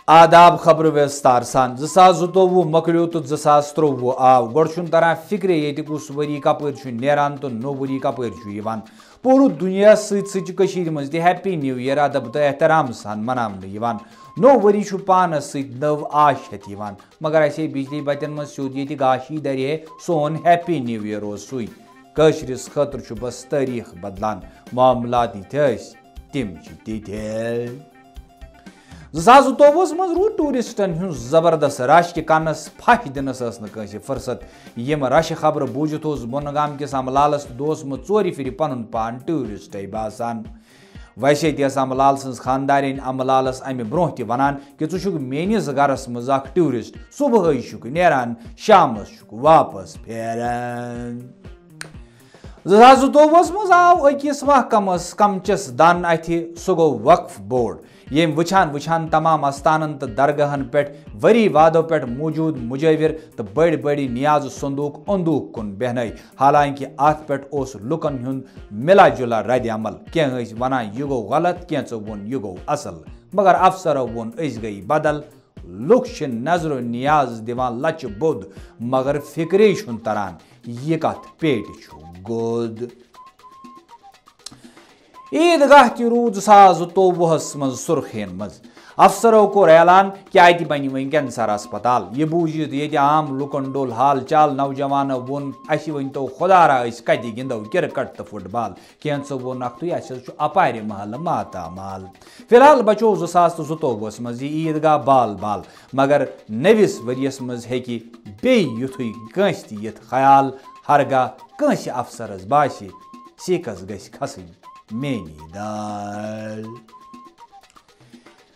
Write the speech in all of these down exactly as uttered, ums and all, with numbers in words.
آداب، خبرٕ وِستار سان۔ زٕ ساس زٕتووُہ مۄکلیو تہٕ زٕ ساس ترٛووُہ آو۔ گۄڈٕ چھُنہٕ تران فِکرے ییٚتہِ کُس ؤری کَپٲرۍ چھُ نیران تہٕ نوٚو ؤری کَپٲرۍ چھُ یِوان۔ پوٗرٕ دُنیاہَس سۭتۍ سۭتۍ چھُ کٔشیٖرِ منٛز تہِ Happy New Year ادب تہٕ احترام سان مناونہٕ یِوان۔ نوٚو ؤری چھُ پانَس سۭتۍ نٔو آش ہٮ۪تھ یِوان۔ مگر اَسے بجلی بَتٮ۪ن منٛز سیوٚد ییٚتہِ گاشی دَرِ ہے، سون Happy New Year اوس سُے۔ کٲشرِس خٲطرٕ چھُ بس تٲریٖخ بدلان، معاملات یِتھۍ ٲسۍ، تِم چھِ تِتھۍ۔ زٕ ساس زٕتووُہس منٛز روٗد ٹوٗرِسٹن ہُنٛد زبردست رش، کہِ کنس پھش دِنس ٲس نہٕ کٲنٛسہِ فرصت۔ یِم رشہِ خبرٕ بوٗزِتھ اوس بۄنہٕ گام کِس امہٕ لالس تہٕ دوس منٛز ژورِ پھِرِ پنُن پان ٹوٗرِسٹے باسان۔ ویسے تہِ ٲس امہٕ لال سٕنٛز خانٛدارِنۍ امہٕ لالس امہِ برونٛہہ تہِ ونان کہِ ژٕ چھُکھ میٲنِس گرس منٛز اکھ ٹوٗرِسٹ، صبحٲے چھُکھ نیران، شامس چھُکھ واپس پھیران۔ زٕ ساس زٕتووُہس منٛز آو أکِس محکمس کمچس دن اَتھِ، سُہ گوٚو وقف بورڈ۔ ییٚمۍ وٕچھان وٕچھان تمام استانن تہٕ درگاہن پٮ۪ٹھ ؤری وادو پٮ۪ٹھ موٗجوٗد مُجٲوِر تہٕ بٔڑۍ بٔڑۍ نیازٕ صندوٗق اوٚنٛدوٗکھ کُن بیہنٲے، حالانکہ اتھ پٮ۪ٹھ اوس لُکن ہُنٛد مِلا جُلا رد عمل۔ کینٛہہ ٲسۍ ونان، "یہِ گوٚو غلط"، کینٛژو ووٚن، "یہِ گوٚو اصل"، مگر افسرو ووٚن، "أسۍ گٔیہِ بدل۔" لُکھ چھِ نظرو نیاز دِوان لچہِ بوٚد، مگر فِکرے چھُنہٕ تران، یہِ کتھ پیٹہِ چھُ گوٚد۔ عیٖد گاہ تہِ روٗد زٕ ساس زٕتووُہس منٛز سُرخین منٛز۔ افسرو کوٚر اعلان کہِ اتہِ بنہِ وۄنۍ کینسر اسپتال۔ یہِ بوٗزِتھ ییٚتہِ عام لُکن ڈوٚل حال چال۔ نوجوانو ووٚن، "اسہِ ؤنۍ تو خۄدا را، أسۍ کتہِ گِنٛدو کرکٹ تہٕ فٹ بال؟" کینٛژو ووٚنکھ، "تُہۍ، اسہِ حظ چھُ اپارِ محلہٕ ماتامال۔" فی الحال بچوو زٕ ساس تہٕ زٕتووُہس منٛز یہِ عیٖد گاہ بال بال، مگر نٔوِس ؤرِیَس منٛز ہیٚکہِ بیٚیہِ یُتھُے کٲنٛسہِ تہِ یِتھ خیال، ہرگاہ کٲنٛسہِ افسرس باسہِ، سیٖکس گژھِ کھسٕنۍ میٛٲنی دال۔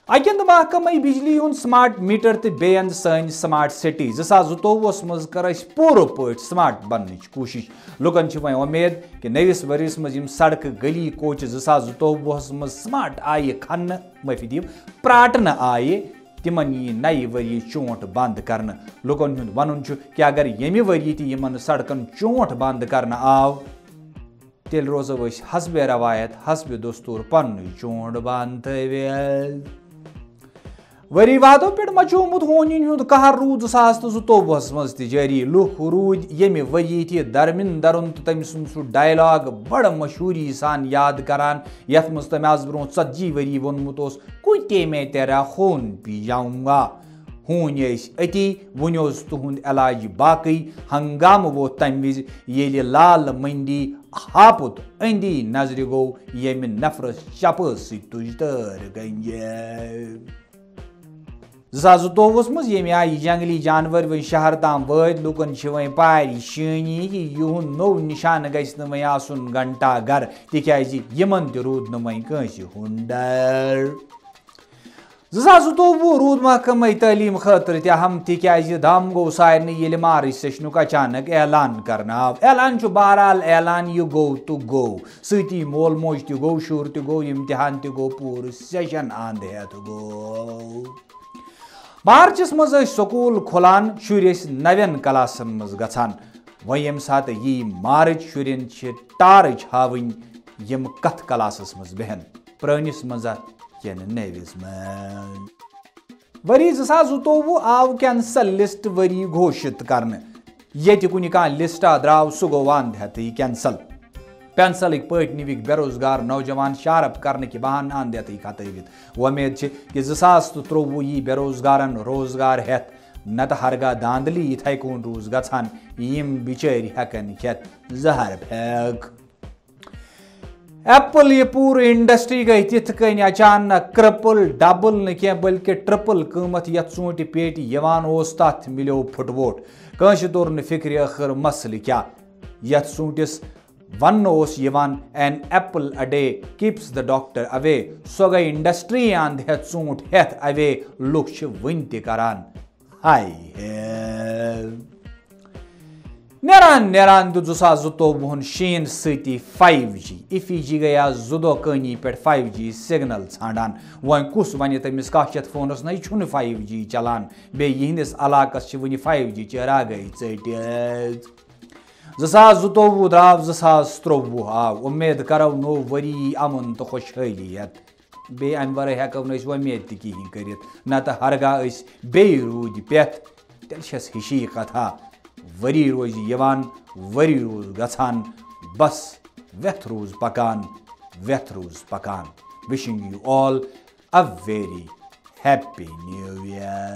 اکہِ اندٕ محکمے بجلی ہُنٛد سمارٹ میٹر تہٕ بیٚیہِ اندٕ سٲنۍ سمارٹ سٹی۔ زٕ ساس زٕتووُہس منٛز کٔر اَسہِ پوٗرٕ پٲٹھۍ سمارٹ بننٕچ کوٗشش۔ لوٗکن چھِ وۄنۍ وۄمید کہِ نٔوِس ؤرِیَس منٛز یِم سڑکہٕ، گلی، کوچہِ زٕ ساس زٕتووُہس منٛز سمارٹ آیہِ کھننہٕ، معٲفی دِیِو، پراٹنہٕ آیہِ، تِمن یِیہِ نَیہِ ؤرِیہِ چونٛٹھ بنٛد کرنہٕ۔ لوٗکن ہُنٛد وَنُن چھُ کہِ اگر ییٚمہِ ؤرِیہِ تہِ یِمن سڑکن چونٛٹھ بنٛد کرنہٕ آو، تیٚلہِ روزو أسۍ حسبِ روایت، حسبِ دستور پننُے چونٛٹھ بنٛد تھٲوِتھ۔ ؤری وادو پٮ۪ٹھ مچومُت ہونٮ۪ن ہُنٛد قہر روٗد زٕ ساس تہٕ زٕتووُہس منٛز تہِ جٲری۔ لُکھ روٗدۍ ییٚمہِ ؤری تہِ درمِندرُن تہٕ تٔمۍ سُنٛد سُہ ڈائلاگ بڑٕ مشہوٗری سان یاد کران، یتھ منٛز تٔمۍ از برونٛہہ ژتجی ؤری ووٚنمُت اوس، "کتے میں تیرا خون پی جاؤں گا۔" ہوٗنۍ ٲسۍ أتی، وُنہِ اوس تُہُنٛد علاج باقٕے۔ ہنگامہٕ ووت تَمہِ وِزِ، ییٚلہِ لال مٔنٛدی ہاپُت أنٛدی نظرِ گوٚو، ییٚمہِ نفرس چپہٕ سۭتۍ تُج تٲر گنجہِ۔ زٕ ساس زٕتووُہس منٛز ییٚمہِ آیہِ جنگلی جانور وۄنۍ شہر تام وٲتۍ، لوٗکن چھِ وۄنۍ پریشٲنی کہِ یِہُنٛد نوٚو نشانہٕ گژھِ نہٕ وۄنۍ آسُن گھنٹا گھر، تِکیازِ یِمن تہِ روٗد نہٕ وۄنۍ کٲنٛسہِ ہُنٛد ڈر۔ زٕ ساس زٕتووُہ روٗد محکمہٕ تعلیٖم خٲطرٕ تہِ اہم، تِکیازِ دم گوٚو سارنٕے، ییٚلہِ مارچ سیشنُک اچانک اعلان کرنہٕ آو۔ اعلان چھُ بہرحال اعلان، یہِ گوٚو تہٕ گوٚو۔ سۭتی مول موج تہِ گوٚو، شُر تہِ گوٚو، امتحان تہِ گوٚو، پوٗرٕ سیشن اند ہٮ۪تھ گوٚو۔ مارچس منٛز ٲسۍ سکوٗل کھُلان، شُرۍ ٲسۍ نوٮ۪ن کلاسن منٛز گژھان۔ وۄنۍ ییٚمہِ ساتہٕ یی مارچ، شُرٮ۪ن چھِ ٹارٕچ ہاوٕنۍ، یِم کتھ کلاسس منٛز بیہن، پرٲنِس منٛز ہا کِنہٕ نٔوِس منٛز۔ ؤری زٕ ساس زٕتووُہ آو کینسل لسٹ ؤری گھوشت کرنہٕ۔ ییٚتہِ کُنہِ کانٛہہ لسٹا درٛاو، سُہ گوٚو اند ہٮ۪تھٕے کینسل۔ پینسلٕکۍ پٲٹھۍ نِوِکھ بے روزگار نوجوان شارپ کرنہٕ کہِ بہانہٕ اند ہٮ۪تھٕے کھتٲوِتھ۔ وۄمید چھِ کہِ زٕ ساس تہٕ ترٛوٚوُہ یی بے روزگارن روزگار ہٮ۪تھ، نتہٕ ہرگاہ دھاندلی یِتھے کُن روٗز گژھان، یِم بِچٲرۍ ہٮ۪کن کھٮ۪تھ زہر پھیکھ۔ ایپل یہِ پوٗرٕ انڈسٹری گٔے تِتھ کٔنۍ اچانک کرپل، ڈبل نہٕ کینٛہہ بلکہِ ٹرپل قۭمتھ۔ یتھ ژوٗنٛٹھِ پیٹہِ یِوان اوس، تتھ مِلیو پھُٹووٹ۔ کٲنٛسہِ توٚر نہٕ فکرِ ٲخٕر مسلہٕ کیٛاہ۔ یتھ ژوٗنٛٹھِس وننہٕ اوس یِوان، "An apple a day keeps the doctor away"، سۄ گٔے انڈسٹری اند ہٮ۪تھ ژوٗنٛٹھ ہٮ۪تھ اوے۔ لُکھ چھِ وُنہِ تہِ کران ہاے ہے۔ نیران نیران دیُت زٕ ساس زٕتووُہن شیٖن سۭتی فایو جی۔ ایفی جی گٔے آز زٕ دۄہ کٲنی پٮ۪ٹھ فایو جی سگنل ژھانڈان۔ وۄنۍ کُس ونہِ تٔمِس کاہ شیتھ فونس نَے چھُنہٕ فایو جی چلان؟ بیٚیہِ یِہنٛدِس علاقس چھِ وُنہِ فایو جی چہِ رگے ژٔٹِتھ۔ زٕ ساس زٕتووُہ درٛاو، زٕ ساس ترٛوٚوُہ آو۔ اُمید کرو نوٚو ؤری یی امُن تہٕ خۄشحٲلی ہٮ۪تھ۔ بیٚیہِ اَمہِ وَرٲے ہٮ۪کو نہٕ أسۍ وۄمید تہِ کِہیٖنۍ کٔرِتھ۔ نَتہٕ ہرگاہ أسۍ بیٚیہِ روٗدۍ پٮ۪تھ، تیٚلہِ چھَس ہِشی کَتھا، ؤری روزِ یِوان، ؤری روز گژھان، بس وٮ۪تھ روز پَکان، وٮ۪تھ روز پَکان۔ Wishing you all a very happy new year.